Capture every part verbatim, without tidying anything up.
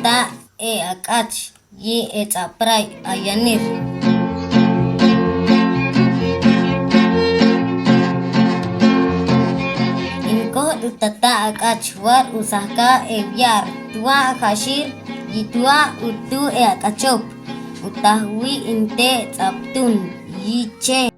ta e ak'ach yi e ts'apray ayanir. Inkoj utata ak'ach war usajka e wiar twa' jaxir yi twa' utu e ak'achop utahwi inte ts'aptun yi che.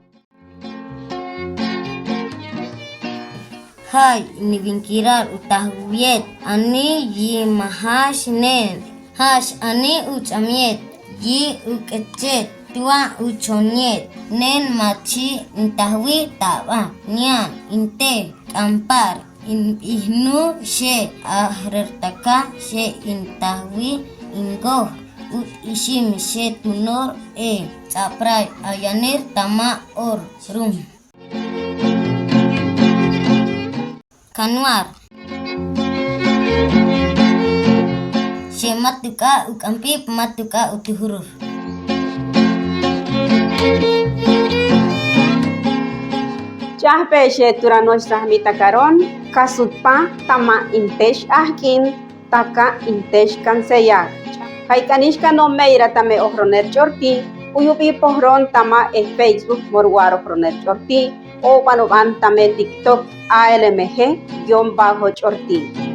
Jay niwinkirar utahwiyet ani yi majax nen, jax ani uch'amiyet yi uk'echet twa' uchonyet nen machi intahwi tab'a nian inte k'ampar inb'ijnu xe ajrertaka xe intahwi inkoj ut ixim xe tunor e ts'apray ayanir tama or rum. Kanwar. Xe matuk'a uk'ampip matuk'a utujurur. Ch'ajbe xe turanox sajmi takaron, kasutpa tama intex ajk'in taka intex kanseya. Jayk'anix kanomeira tame ojroner ch'orti, uyubi pojron tama e Facebook Morwar Ojroner Ch'orti, o banoban tame TikTok A L M G guion bajo ch'orti.